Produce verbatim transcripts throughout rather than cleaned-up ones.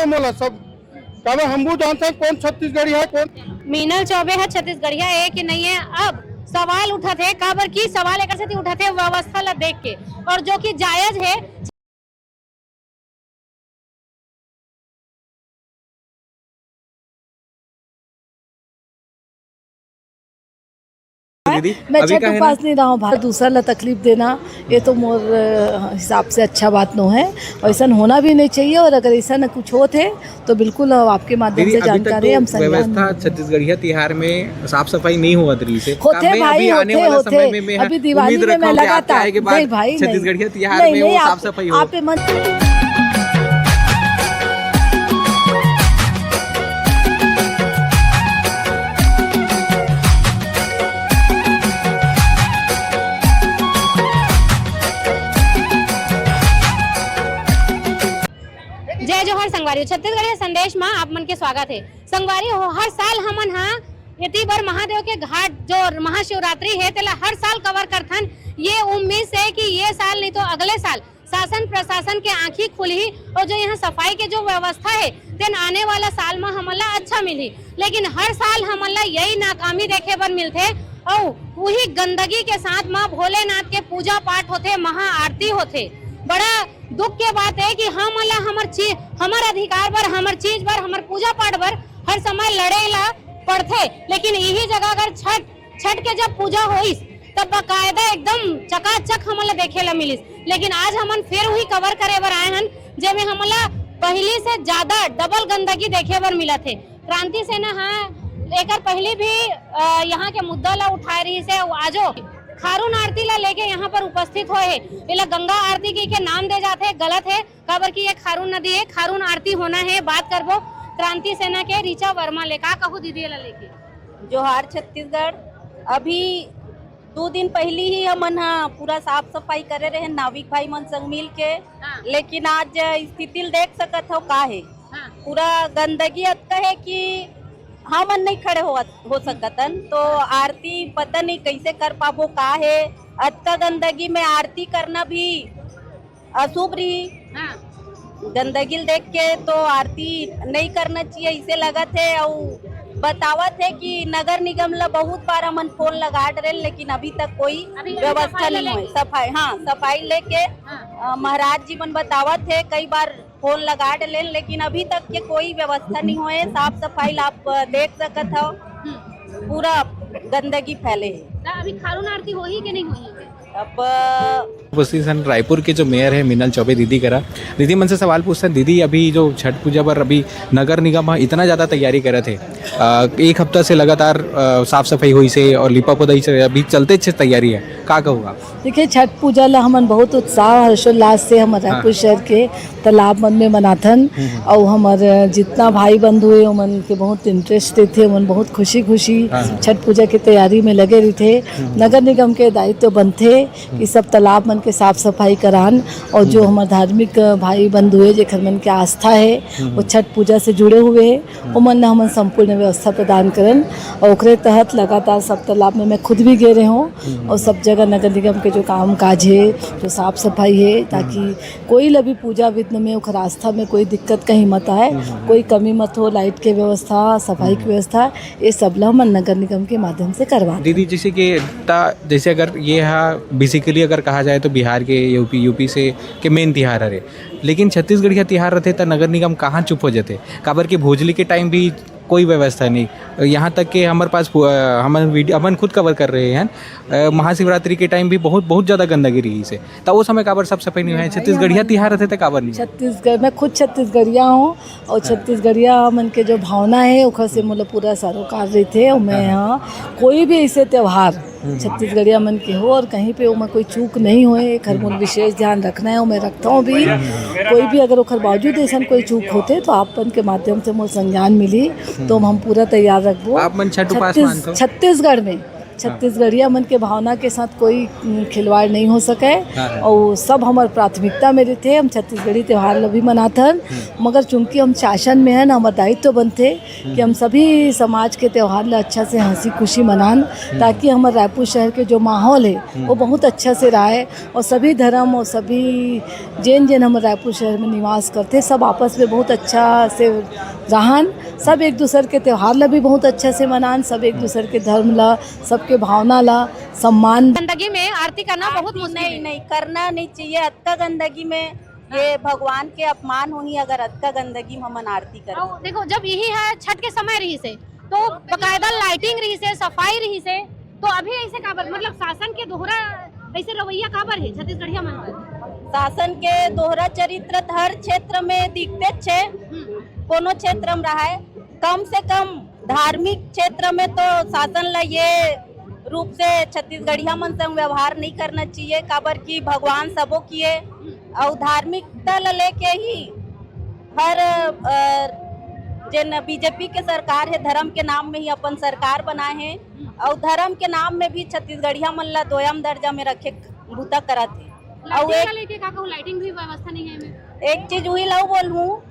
मोला सब, काबर हमू जानथन कोन छत्तीसगढ़िया हे, कोन। मीनल चौबे ह छत्तीसगढ़िया हे कि नहीं हे, अब सवाल उठत हे। काबर की सवाल एकर सेती उठत हे, व्यवस्था ला देख के, और जो कि जायज हे। दीदी, मैं अभी छठ का है ना? उपास नहीं रहा हूँ भाई, दूसरा ला तकलीफ देना, ये तो मोर अ, हिसाब से अच्छा बात नो है। ऐसा होना भी नहीं चाहिए, और अगर ऐसा न कुछ होत है तो बिल्कुल, अ, आपके माध्यम दीदी, से अभी तक जानकारी तो हम संज्ञान व्यवस्था नहीं। छत्तीसगढ़िया तिहार में साफ सफाई नहीं होवत रही से। होथे मैं भाई, अभी आने होथे, वाला होथे। समय में मैं अभी दिवाली उम्मीद में रखा मैं हूँ कि आपके लगातार, आए के बाद नहीं भाई, नहीं। छत्तीसगढ़िया तिहार नहीं, में नहीं, वो आप, साफ सफाई हो। आप मन जय जोहार संगवारी हो, छत्तीसगढ़िया संदेश मा आप मन के स्वागत हे। संगवारी हो, हर साल हमन हा एती बर महादेव के घाट जो महाशिवरात्रि हे, तेला हर साल कवर करथन, ये उम्मीद से कि ये साल नहीं तो अगले साल शासन प्रशासन के आँखी खुलही और जो यहाँ सफाई के जो व्यवस्था हे, तेन आने वाला साल मा हमन ला अच्छा मिलही। लेकिन हर साल हमन ला यही नाकामी देखे बर मिलथे और वही गंदगी के साथ मा भोलेनाथ के पूजा पाठ होथे, महाआरती होथे। बड़ा दुख के बात हे कि हमन ला हमर चीज, हमर अधिकार बर, हमर चीज बर, हमर पूजा पाठ बर हर समय लड़े ला पड़थे। लेकिन यही जगह अगर छठ, छठ के जब पूजा होइस, तब बाकायदा एकदम चकाचक हमन ला देखे ला मिलिस। लेकिन आज हमन फिर वही कवर करे बर आए हन, जेमे हमन ला पहिली से ज्यादा डबल गंदगी देखे बर मिलत हे। क्रांति सेना हा एकर पहिली भी, अ, यहाँ के मुद्दा ला उठाए रहिस हे। आजो खारून आरती ला लेके यहाँ पर उपस्थित होए हे। एला गंगा आरती कहिके नाम दे जाथे, गलत हे, काबर कि ये खारून नदी हे, खारून आरती होना हे। बात करबो क्रांति सेना के ऋचा वर्मा ले। का कहू दीदी एला लेके? जोहार छत्तीसगढ़। अभी दो दिन पहिली ही हमन ह पूरा साफ सफाई करे रहे नाविक भाई मन संग मिल के, हाँ। लेकिन आज स्थिति ल देख सकत हव का हे। हाँ। पूरा गंदगी अतका हे कि हमन नहीं खड़े हो, हो सकतन, तो आरती पता नहीं कैसे कर पाबो का हे। अतका गंदगी में आरती करना भी अशुभ रही। हाँ। गंदगी ल देख के तो आरती नहीं करना चाहिए, इसे लगत हे। अउ बतावत हे कि नगर निगम ला बहुत बार हमन फोन लगा डरेन, लेकिन अभी तक कोई अभी व्यवस्था सफाई नहीं लेके। होए। सफाई, हाँ, सफाई लेके, हाँ। अ, महाराज जी मन बतावत हे, कई बार फोन लगा डरेन, लेकिन अभी तक के कोई व्यवस्था नहीं होए। साफ सफाई ला आप, अ, देख सकत हव, हम्म। पूरा गंदगी फैले हे। त अभी खारून आरती होही के नहीं होही? अब उपस्थित हन रायपुर के जो मेयर हे मीनल चौबे दीदी करा। दीदी मन से सवाल पूछथन, दीदी अभी जो छठ पूजा बर अभी नगर निगम ह इतना ज्यादा तैयारी करत हे, अ, एक हफ्ता से लगातार, अ, साफ सफाई होइस हे और लिपा पोताई से अभी चलते अच्छे तैयारी हे, का कहू आप? देखिए, छठ पूजा ला हमन बहुत उत्साह हर्षोल्लास से हमर हाँ। रायपुर शहर के तालाब मन में मनाथन। हम्म, हम्म। अउ हमर जितना भाई बंधु हे, ओमन के बहुत interest देथे, ओमन बहुत खुशी-खुशी हाँ, हाँ। छठ पूजा के तैयारी में लगे रहिथे। हम्म। नगर निगम के दायित्व बनथे कि हम्म। सब तालाब मन के साफ सफाई करान, अउ जो हम्म। हमर धार्मिक भाई बंधु हे, जेखर मन के आस्था हे, हम्म। वो छठ पूजा से जुड़े हुए हे, हम्म। ओमन ला हमन संपूर्ण व्यवस्था प्रदान करन। अउ ओकरे तहत लगातार सब तालाब में मैं खुद भी गे रहे हूँ, हम्म। अउ सब जगह नगर निगम के जो काम काज हे, जो साफ सफाई हे, ताकि हम्म। कोई ला भी पूजा विघ्न में, ओखर आस्था में कोई दिक्कत कहीं मत आए, हम्म, हम्म। कोई कमी मत हो, लाइट के व्यवस्था, सफाई हम्म। की व्यवस्था, ये सब ला हमन नगर निगम के माध्यम से करवा दीदी, जैसे कि ता, जैसे अगर ये हा basically अगर कहा जाए तो बिहार के, यूपी, यूपी से के मेन तिहार हरे, लेकिन छत्तीसगढ़िया तिहार रथे त नगर निगम कहाँ चुप हो जाथे, काबर के भोजली के टाइम भी कोई व्यवस्था नहीं। यहाँ तक कि हमारे पास पु-, अ, हमन वीडियो, हमन खुद कवर कर रहे हैं, अ, महाशिवरात्रि के टाइम भी बहुत, बहुत ज़्यादा गंदगी रहिस हे, त ओ समय काबर साफ सफाई नहीं होए? नहीं, छत्तीसगढ़िया हमन तिहार रथे त काबर नहीं होए? छत्तीसगढ़, मैं खुद छत्तीसगढ़िया हूँ और हाँ। छत्तीसगढ़िया मन के जो भावना हे, ओखर से मोला पूरा सरोकार रहिथे। और मैं हाँ। यहाँ कोई भी ऐसे त्यौहार हम्म। छत्तीसगढ़िया मन के हो और कहीं पे ओमा कोई चूक नहीं होए, एखर मोर हम्म। विशेष ध्यान रखना हे, मैं रखता हूँ भी। हम्म। कोई भी अगर ओखर बावजूद ऐसा कोई चूक होथे तो आप मन के माध्यम से मोर संज्ञान मिली, हम्म। तो हम पूरा तैयार रखबो। आप मन छठ उपास छत्तीस-, मानथो? छत्तीसगढ़ में छत्तीसगढ़िया मन के भावना के साथ कोई, उम, खिलवाड़ नहीं हो सके। हाँ, हाँ। और सब हमर प्राथमिकता में रहिथे, हम छत्तीसगढ़ी त्योहार ल भी मनाथन, हम्म। मगर चूंकि हम शासन में हन, हमर दायित्व बनथे कि हम सभी समाज के त्योहार ल अच्छा से हंसी खुशी मनान, हम्म। ताकि हमर रायपुर शहर के जो माहौल है, हम्म। वो बहुत अच्छा से रहे और सभी धर्म और सभी जेन जेन हमर रायपुर शहर में निवास करथे, सब आपस में बहुत अच्छा से रहन, सब एक दूसर के त्योहार ल भी बहुत अच्छा से मनान, सब एक दूसर के धर्म ल, सबके भावना ल सम्मान। गंदगी में आरती करना बहुत मुश्किल नहीं, है। नहीं, करना नहीं चाहिए। अतका गंदगी में ये भगवान के अपमान होही अगर अतका गंदगी में हमन आरती करबो। अउ देखो, जब यही है छठ के समय रहिस हे, तो बकायदा लाइटिंग रहिस हे, सफाई रहिस हे, तो अभी ऐसे काबर, मतलब शासन के दोहरा ऐसे रवैया काबर है छत्तीसगढ़िया मन पर? शासन के दोहरा चरित्र त हर क्षेत्र में दिखते छे, हम्म। कोनो क्षेत्र में रहा है, कम से कम धार्मिक क्षेत्र में तो शासन ला ये रूप से छत्तीसगढ़िया मन संग व्यवहार नहीं करना चाहिए, काबर कि भगवान सबो किए, अउ धार्मिकता ला लेके ही हर, अ, जेन बीजेपी के सरकार है, धर्म के नाम में ही अपन सरकार बनाए हैं, अउ धर्म के नाम में भी छत्तीसगढ़िया मन ला दोयम दर्जा में रखे बूता करत है। अउ लाइटिंग एक ला लेके का कहूँ, लाइटिंग भी व्यवस्था नहीं है एमे। एक चीज उही ला बोलूँ,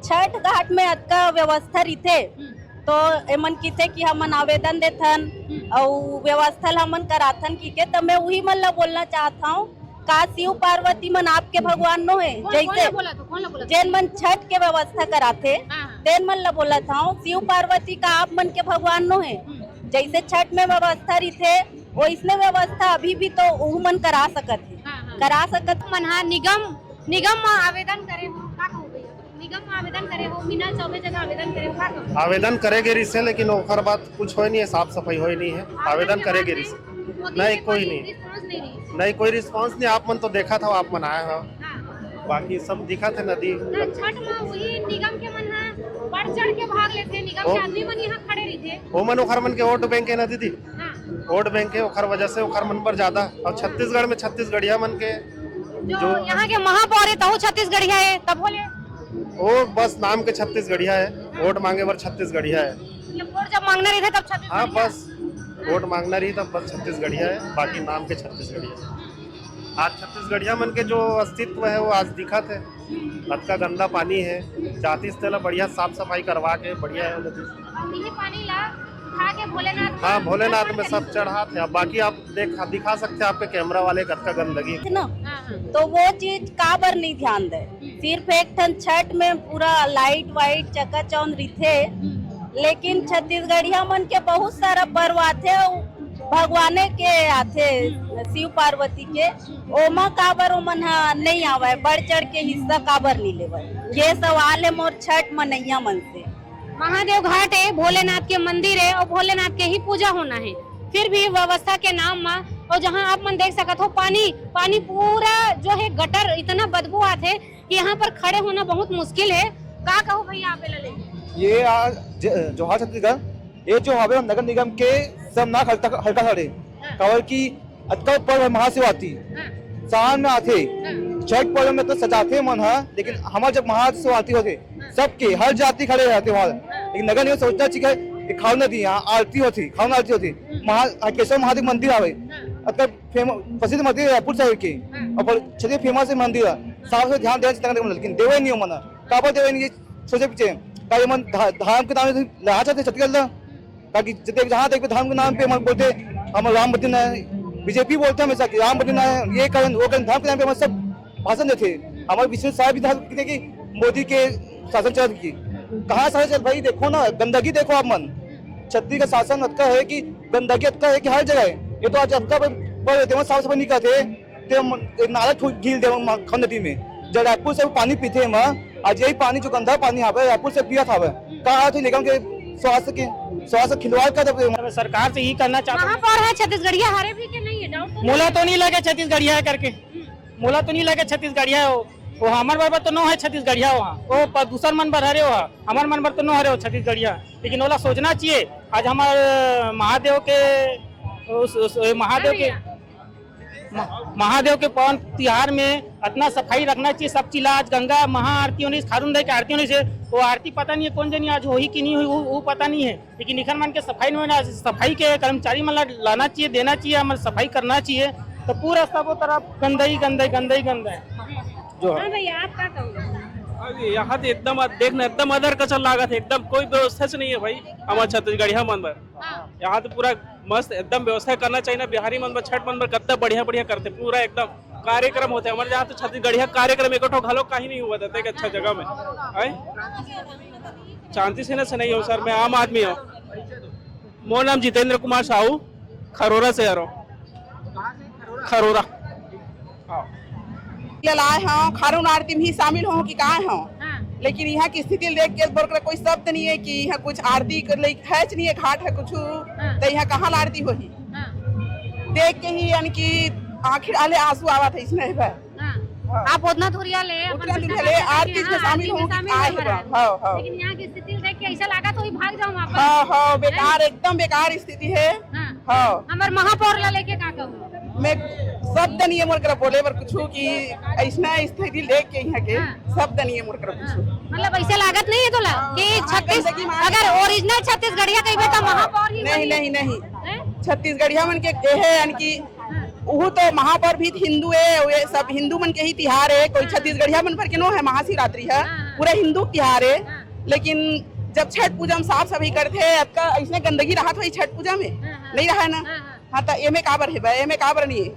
छठ घाट में अतका व्यवस्था रहिथे, हम्म। तो एमन किथे कि हमन आवेदन देथन, हम्म। अउ व्यवस्था ला हमन कराथन कि के, त मैं उही मन ला बोलना चाहत हूँ, का शिव पार्वती मन आपके भगवान नो है? कौन, कौन जैसे ला बोला था? कौन ला बोला था? जेन मन छठ के व्यवस्था कराथे, हाँ, हाँ। तेन मन ला बोलत हूँ, शिव पार्वती का आप मन के भगवान नो है? हम्म। जैसे छठ में व्यवस्था रहिथे, वैसने व्यवस्था अभी भी तो उहू मन करा सकत है। हाँ, हाँ। करा सकत। मन हा निगम, निगम में आवेदन करे हो, का कहू भैया? निगम में आवेदन करे हो, मीना चौबे जगह आवेदन करे हो, का कहू? आवेदन करे गे रिहिसे, लेकिन ओकर बाद कुछ होय नहीं है, साफ सफाई होय नहीं है। आवेदन करे गे रिहिसे। नहीं, कोई नहीं। रिस्पॉन्स नहीं रही। नहीं, कोई रिस्पॉन्स नहीं। आप मन तो देखा था, आप मन आए हो। हाँ। बाकी सब दिखा थे नदी। तो छठ में वही निगम के मन हा बढ़ चढ़ के भाग लेथे, निगम ओ। के आदमी मन यहाँ खड़े रहिथे। वो मन ओखर मन के वोट बैंक है ना दीदी, हाँ। वोट बैंक है, ओखर वजह से ओखर मन पर ज्यादा। और छत्तीसगढ़ में छत्तीसगढ़िया मन के जो जो यहाँ के महापौर है, तहु छत्तीसगढ़िया है, तब बोले। वो बस नाम के छत्तीसगढ़िया है, वोट मांगे बर छत्तीसगढ़िया है। मतलब वोट जब मांगना रहिथे तब छत्तीसगढ़िया। हाँ, बस वोट मांगना रही तब बस छत्तीसगढ़िया है, बाकी नाम के छत्तीसगढ़िया है। आज छत्तीसगढ़िया मन के जो अस्तित्व है वो आज दिखत है। अतका गंदा पानी है, जातिस तेला बढ़िया साफ सफाई करवा के बढ़िया है नदी। और यही पानी ला उठा के भोलेनाथ में हाँ, भोलेनाथ में सब चढ़ात है। अब बाकी आप देख, दिखा सकते हैं आपके कैमरा वाले कतका गंदगी। है ना? हाँ, हाँ। तो वो चीज काबर नहीं ध्यान दे? हम्म। सिर्फ एक ठन छठ में पूरा लाइट वाइट चकाचौंध रिथे, हम्म। लेकिन छत्तीसगढ़िया मन के बहुत सारा पर्व आथे, अउ भगवाने के आथे, हम्म। शिव पार्वती के, ओमा काबर ओमन ह नहीं आवय, बढ़ चढ़ के हिस्सा काबर नहीं लेवय? ये सवाल है मोर छठ मनैया मन से। महादेव घाट है, भोलेनाथ के मंदिर है और भोलेनाथ के ही पूजा होना है, फिर भी व्यवस्था के नाम मा, और जहाँ आप मन देख सकत हो पानी, पानी पूरा जो है गटर, इतना बदबू आथे कि यहाँ पर खड़े होना बहुत मुश्किल है। का कहू भैया आप एला लेके? ये आज ज-, जोहार छत्तीसगढ़, ये जो हवे नगर निगम के सब ना हल्का, हल्का खड़े, हाँ। काबर कि अतका पर्व है महाशिवरात्रि, हाँ। सावन में आथे, हाँ। छठ पर्व में तो सजाथे मन ह, लेकिन हमार जब महाशिवरात्रि होथे, हाँ। सबके हर जाति खड़े रहथे वहाँ। हाँ। लेकिन नगर निगम सोचना चाहिए कि खाऊ नदी यहाँ आरती होथे, खाऊ आरती होथे, हम्म। महा-, हटकेश्वर महादेव मंदिर आवे, हाँ। अतका फेम-, प्रसिद्ध मंदिर है रायपुर शहर के, हाँ। और बड़-, सबसे फेमस है मंदिर है, साफ से ध्यान देना चाहिए नगर निगम, लेकिन देवे नहीं हो मन, काबर देवे नहीं, ये सोचे पीछे, का ये मन धा-, धाम के नाम से लड़ा चाहते छत्तीसगढ़ ला? ताकि जते जहाँ तक भी धर्म के नाम पे हम बोलते, हम राम बदल ना है, बीजेपी बोलते हैं हमेशा कि राम बदल ना है, ये करें, वो करें, धर्म के नाम पे हम सब भाषण देते हैं। हमारे विष्णु साहब भी धर्म कहते कि मोदी के शासन चल की, कहाँ शासन चल भाई? देखो ना, गंदगी देखो आप मन। छत्तीसगढ़ शासन अतका है कि गंदगी अतका है कि हर जगह है। ये तो आज अतका पर, पर रहते हैं, साफ सफाई नहीं करते। ते म-, एक नाला ठोक गिर दे म-, खाऊ नदी में। जब रायपुर से पानी पीथे म, आज यही पानी जो गंदा पानी आवे, रायपुर से पियत हवे। का आज निगम के स्वास्थ्य के, स्वास्थ्य खिलवाड़ का जब मैं सरकार से यही कहना चाहता हूँ। महापौर है छत्तीसगढ़िया, हरे भी के नहीं है, डाउट तो मोला तो नहीं लगे छत्तीसगढ़िया है करके। मोला तो नहीं लगे छत्तीसगढ़िया हो। वो हमर बर तो नो है छत्तीसगढ़िया हो, वो प-, दूसर मन बर हरे हो, हमर मन बर तो नो हरे हो छत्तीसगढ़िया। लेकिन ओला सोचना चाहिए। आज हमार महादेव के, उस, उस महादेव के म-, महादेव के पावन तिहार में अतना सफाई रखना चाहिए, सब चीज ला। आज गंगा महाआरती होनी, खारून दाई के आरती होनी से, वो आरती पता नहीं है कौन जनी आज होही कि नहीं होही, वो, वो पता नहीं है। लेकिन इखर मन के सफाई में ना, सफाई के कर्मचारी मन ला लाना चाहिए, देना चाहिए, हमर सफाई करना चाहिए। तो पूरा सबो तरफ गंदगी, गंदगी, गंदगी, गंदगी जो है। हाँ भैया, आप क्या कहोगे? अरे, यहाँ तो एकदम, देख ना, एकदम अदर कचर लागत है, एकदम कोई व्यवस्था से नहीं है भाई, हमारे छत्तीसगढ़िया मन बर। हाँ। यहाँ तो पूरा मस्त एकदम व्यवस्था करना चाहिए ना, बिहारी मन बर, छठ मन बर, कितना बढ़िया बढ़िया करते, पूरा एकदम कार्यक्रम होते। हमारे यहाँ तो छत्तीसगढ़िया कार्यक्रम एक ठो घलो कहीं नहीं हुआ था, देख अच्छा जगह में। हैं? शांति से ना से नहीं हो सर, मैं आम आदमी हूँ। मोर नाम जितेंद्र कुमार साहू, खरोरा से हरो। खरोरा। हाँ। ले लाए हों, खारून आरती में ही शामिल हों कि काय हों। हाँ। लेकिन यहाँ की स्थिति देख के बोल कर कोई शब्द नहीं है कि यहाँ कुछ आरती कर ले, है च नहीं है, घाट है कुछ, हाँ। तो यहाँ कहाँ ला आरती होही? हाँ। देख के ही यानी कि आँखी आले आंसू आवत है इसने बा। हाँ। हाँ। आप उतना दूरिया ले, अपन उतना दूरिया ले, आरती में शामिल हों कि काय है बा। हाँ, हाँ। लेकिन यहाँ की स्थिति देख के ऐसा लगा तो ही भाग जाऊँ वापस। हाँ, हाँ, बेकार, एकदम बेकार स्थिति है। हाँ। हाँ। हमर महापौर ला लेके का कहूँ? मैं शब्द नहीं है मोर करा बोले बर कुछ कि ऐसना स्थिति लेके यहाँ के हाँ। शब्द नहीं है मोर करा हाँ। कुछ। मतलब ऐसे लागत नहीं है तोला हाँ, कि हाँ, छत्तीस, गंदगी मार अगर original छत्तीसगढ़िया कहिबे तो महापौर ही नहीं, बनी। नहीं, नहीं। हैं? छत्तीसगढ़िया मन के ये है यानी कि हाँ। वो तो महापौर भी हिंदू है, ये सब हिंदू मन के ही तिहार है, कोई हाँ। छत्तीसगढ़िया मन पर के नो है महाशिवरात्रि है, हाँ, हाँ। पूरा हिंदू तिहार है। हाँ। लेकिन जब छठ पूजा में साफ सफाई करते हैं, आपका ऐसने गंदगी रहा था छठ पूजा में? हाँ, हाँ। नहीं रहा है ना? हाँ, हाँ। हाँ, तो एमे काबर है बा? एमे काबर नहीं है?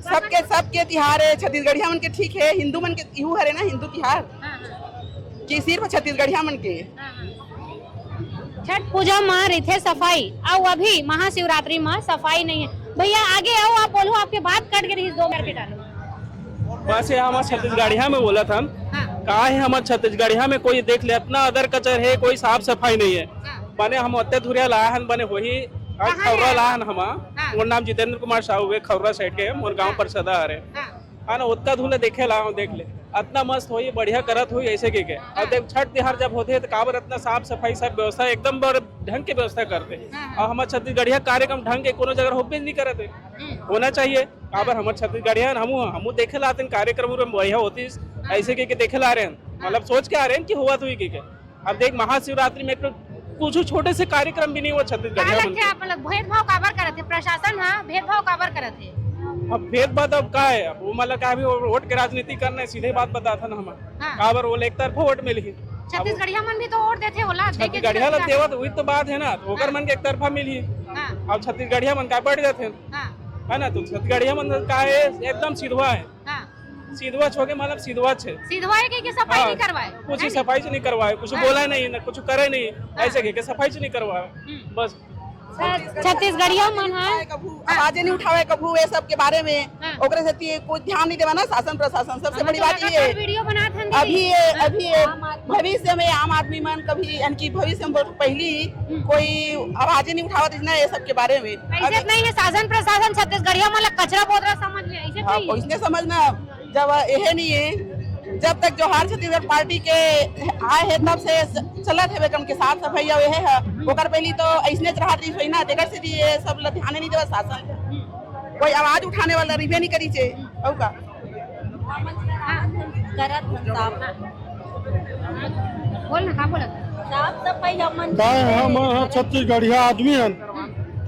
सबके, सबके तिहार है, छत्तीसगढ़िया मन के ठीक है, हिंदू मन के इहू हरे ना, हिंदू तिहार हाँ, हाँ। कि सिर्फ छत्तीसगढ़िया मन के? हाँ, हाँ। छठ पूजा म रहिथे सफाई, अउ अभी महाशिवरात्रि म सफाई नहीं है। भैया आगे आओ, आप बोलो, आपके बात कट के रही दो मिनट के डालो। बस ये हमारे छत्तीसगढ़िया में बोला था। हाँ। का है हमारे छत्तीसगढ़िया में कोई देख ले, इतना अदर कचर है, कोई साफ सफाई नहीं है। हाँ। माने हम ओत्ते धुरिया लाहन बने होही, आज कहाँ खौरा ले? लाहन हमा। हाँ। मोर नाम जितेंद्र कुमार साहू है, खौरा साइड के, मोर गांव हाँ। परसदा हरे। हाँ। हाँ ना, ओत्ता धुला देखे ला, देख ले, अतना मस्त होही, बढ़िया करत होही ऐसे के के। हाँ। अब देख, छठ तिहार जब होथे तो काबर अतना साफ सफाई, सब व्यवस्था एकदम बड़ ढंग के व्यवस्था करते। हाँ, हाँ। अब हमारे छत्तीसगढ़िया कार्यक्रम ढंग के कोनो जगह होबे नहीं करत है। हम्म। होना चाहिए, काबर हमारे छत्तीसगढ़िया हमू, हमू देखे ला आते हैं कार्यक्रम उरम बढ़िया होती, हाँ। ऐसे के के देखे ला रहे हैं, हाँ। मतलब सोच के आ रहे हैं कि हुआ तो ही के के। अब देख, महाशिवरात्रि में एक तो कुछ छोटे से कार्यक्रम भी नहीं हुआ का छत्तीसगढ़िया मन लगथे के। आप लोग भेदभाव काबर करत हे? प्रशासन ह भेदभाव काबर करत हे? अब भेदभाव अब का है? अब वो मतलब का अभी वो वोट के राजनीति करना है, सीधे बात बताथन हम। हाँ। काबर वो एक तरफा वोट मिलही। अब छत्तीसगढ़िया मन भी तो वोट देथे, ओला देके छत्तीसगढ़िया ला देवत, वही तो बात है ना, तो ओकर हाँ। मन के एक तरफा मिलही। हाँ। अब छत्तीसगढ़िया मन का बढ़ जाथे। हाँ। है ना, तो छत्तीसगढ़िया मन का है, एकदम सिधवा है। हाँ। सिधवा छोके मतलब सिधवा छे। सिधवा है के, के सफाई हाँ, नहीं करवाए, कुछ है ही नहीं? सफाई से नहीं करवाए, कुछ हाँ। बोला नहीं, ना कुछ करे नहीं, हाँ। ऐसे के, के सफाई से नहीं करवाए। हम्म। बस। छत्तीसगढ़िया मन ह। कभू हाँ। आवाजे नहीं उठावे, कभू ये सब के बारे में, हाँ। ओकरे सेती कोई ध्यान नहीं देवा ना, शासन प्रशासन। सबसे हम बड़ी तो बात ये लगातार है। वीडियो बनात हन दीदी। अभी ये, हाँ। अभी ये आम आदमी। भविष्य में आम आदमी मन कभी, यानी कि भविष्य में बहुत पहली हम्म। कोई आवाजे नहीं उठावत ना ये सब के बारे में। ऐसे अगर नहीं है, शासन प्रशासन छत्तीसगढ़िया मन ला कचरा बोतरा समझ ले, ऐसे हाँ, नहीं है। इसने समझना जब यह नहीं है, जब तक जोहार छत्तीसगढ़ पार्टी के आए है तब से चलत है बेकम के साफ सफाई। अब यह है, ओकर पहली तो ऐसने रहत रही ना, तेकर से ये सब ला ध्यान नहीं देवा शासन। कोई आवाज उठाने वाला रिबे नहीं करी छे। अउ का? करत हन साफ। बोल ना, का बोलत? साफ सफाई हमन का है, हम ह छत्तीसगढ़िया आदमी हन,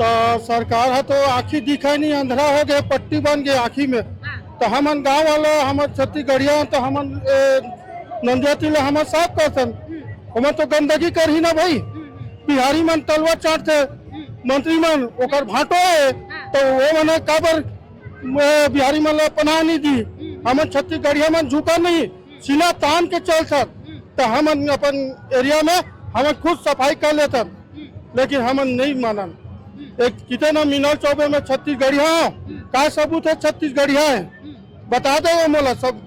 त सरकार ह तो आँखी दिखाई नहीं, अंधरा हो गए, पट्टी बन गए आँखी में। हाँ। त हमन गाँव वाला, हमन छत्तीसगढ़िया हन, त हमन, ए, नंदिया तिला हमन साफ करथन। हम्म। ओमन तो गंदगी करही ना भाई। हम्म, हम्म। बिहारी मन तलवा चाटथे, हम्म। मंत्री मन ओकर भांटो है, हाँ। त वो मन काबर, ए, बिहारी मन ला पनाह नहीं दी? हम्म। हमन छत्तीसगढ़िया मन झुका नहीं, हम्म। सीना तान के चलथन। हम्म। त हमन अपन एरिया में हमन खुद सफाई कर लेथन, हम्म। लेकिन हमन नहीं मानन। हम्म। एक किते ना मीनल चौबे में छत्तीसगढ़िया हो, हम्म। का सबूत है छत्तीसगढ़िया है? हम्म। बता दे वो मोला सब,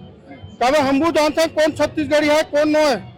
काबर हमू जानथन कौन छत्तीसगढ़िया है, कौन नो है।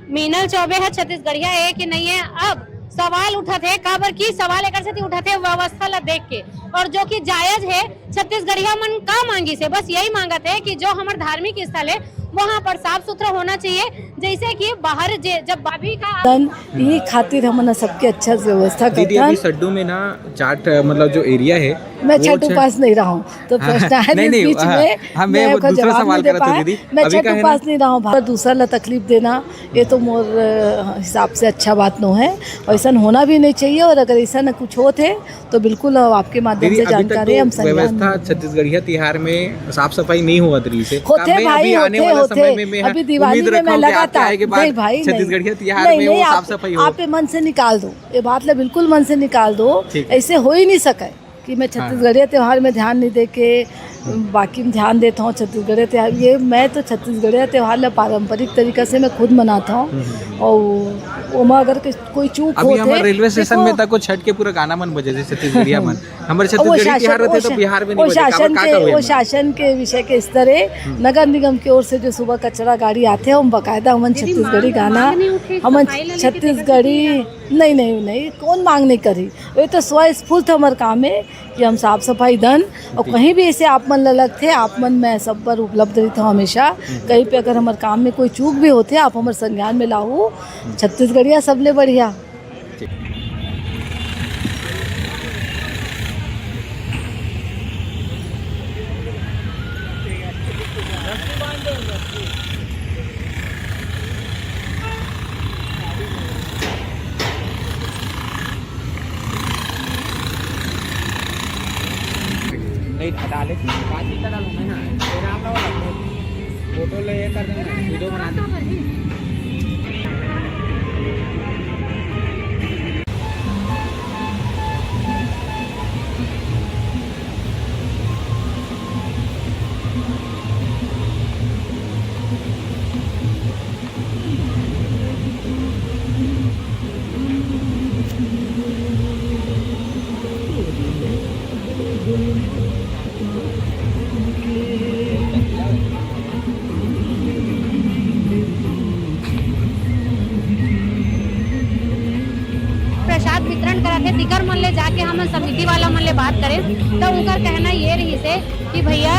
मीनल चौबे ह छत्तीसगढ़िया है कि नहीं है, अब सवाल उठत है, काबर की सवाल एकर सेती उठत है व्यवस्था ला देख के, और जो कि जायज है। छत्तीसगढ़िया मन का मांगिस हे? बस यही मांगत हे कि जो हमर धार्मिक स्थल हे, वहाँ पर साफ सुथरा होना चाहिए, जैसे कि बाहर जे, जब अभी का तन, यही खातिर हमन सबके अच्छा व्यवस्था दीदी, अभी करथन। सड्डू में ना चाट, मतलब जो एरिया है, मैं वो छठ छ- उपास नहीं रहा हूँ, तो हाँ, प्रश्न है नहीं, इस नहीं, बीच हाँ, में हाँ, मैं मैं वो आपका दूसरा जवाब सवाल नहीं दे करत हूँ पाए। दीदी। मैं अभी छठ का है ना उपास नहीं रहा हूँ, भारत दूसरा ला तकलीफ देना, ये तो मोर, अ, हिसाब से अच्छा बात नो है। ऐसा होना भी नहीं चाहिए, और अगर ऐसा न कुछ होत है, तो बिल्कुल, अ, आपके माध्यम दीदी, से अभी तक जानकारी तो हम संज्ञान व्यवस्था में छत्तीसगढ़िया तिहार में साफ सफाई नहीं होवत रही से। होथे का मैं भाई, अभी आने होथे, वाला होथे। समय में मैं अभी दिवाली उम्मीद में रखा मैं हूँ कि आपके लगातार, आए के बाद नहीं भाई, नहीं। छत्तीसगढ़िया तिहार नहीं, में नहीं, वो आप, साफ सफाई हो। आप ये मन से निकाल दो, ये बात ला बिल्कुल मन से निकाल दो। ठीक है। ऐसे हो ही नहीं सके कि मैं हाँ। छत्तीसगढ़िया त्योहार में ध्यान नहीं दे के बाकी में ध्यान देता हूँ। छत्तीसगढ़िया त्योहार, ये मैं तो छत्तीसगढ़िया त्योहार ला पारंपरिक तरीका से मैं खुद मनाता हूँ। हम्म, हम्म, हम्म। और ओमा अगर कोई, कोई चूक अभी होत हमारे है, रेलवे स्टेशन देखो, में तक वो छठ के पूरा गाना मन बजे, जैसे छत्तीसगढ़िया मन। हमारे वो छत्तीसगढ़ी शासन, तिहार रहते वो तो शा-, बिहार में वो नहीं बजे, शासन काबर का के, कहे वो ना? शासन के विषय के स्तर है। हम्म। नगर निगम की ओर से जो सुबह कचरा गाड़ी आते हैं, हम बकायदा हमन दीदी, छत्तीसगढ़ी मांग, गाना, मांग नहीं उठे, हमन सफाई ला लेके छत्तीसगढ़ी, देखा नहीं, नहीं, नहीं, कौन मांग नहीं करी? ये तो स्वस्फूर्त हमर काम है कि हम साफ सफाई दन, और ठीक। कहीं भी ऐसे आप मन ला लगथे, आप मन मैं सब पर उपलब्ध रहिथव हमेशा। हम्म। कहीं पे अगर हमर काम में कोई चूक भी होथे, आप हमर संज्ञान में लाहू। हम्म। छत्तीसगढ़िया सबले बढ़िया। ठीक। नहीं, डाले, बातचीत का डालूंगा ना, तेरा आप लोग फोटो ले कर देना, वीडियो बना दो। प्रसाद वितरण करत हे, तिकर मन ले जाके हमन समिति वाला मन ले बात करेन, त उनकर कहना ये रहिस हे कि भैया,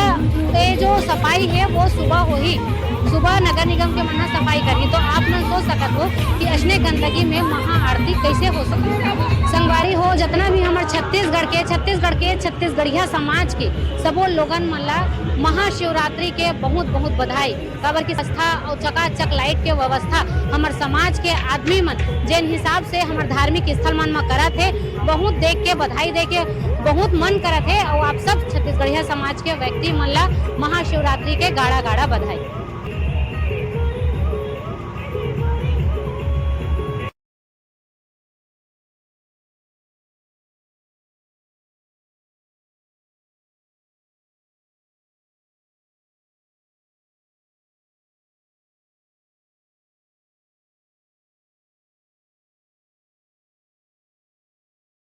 ये जो सफाई हे, वो सुबह होही, सुबह नगर निगम के मन ह सफाई करही। तो आप मन सोच सकत हो कि अइसने गंदगी में महाआरती कैसे हो सकत हे। संगवारी हो, जतना भी हमर छत्तीसगढ़ के, छत्तीसगढ़ के छत्तीसगढ़िया समाज के सबो लोगन मन ला महाशिवरात्रि के बहुत बहुत बधाई। काबर कि संस्था अउ चकाचक लाइट के व्यवस्था हमर समाज के आदमी मन जेन हिसाब से हमर धार्मिक स्थल मन म करत हे, बहुत देख के बधाई दे के बहुत मन करत हे। अउ आप सब छत्तीसगढ़िया समाज के व्यक्ति मन ला महाशिवरात्रि के गाड़ा गाड़ा बधाई।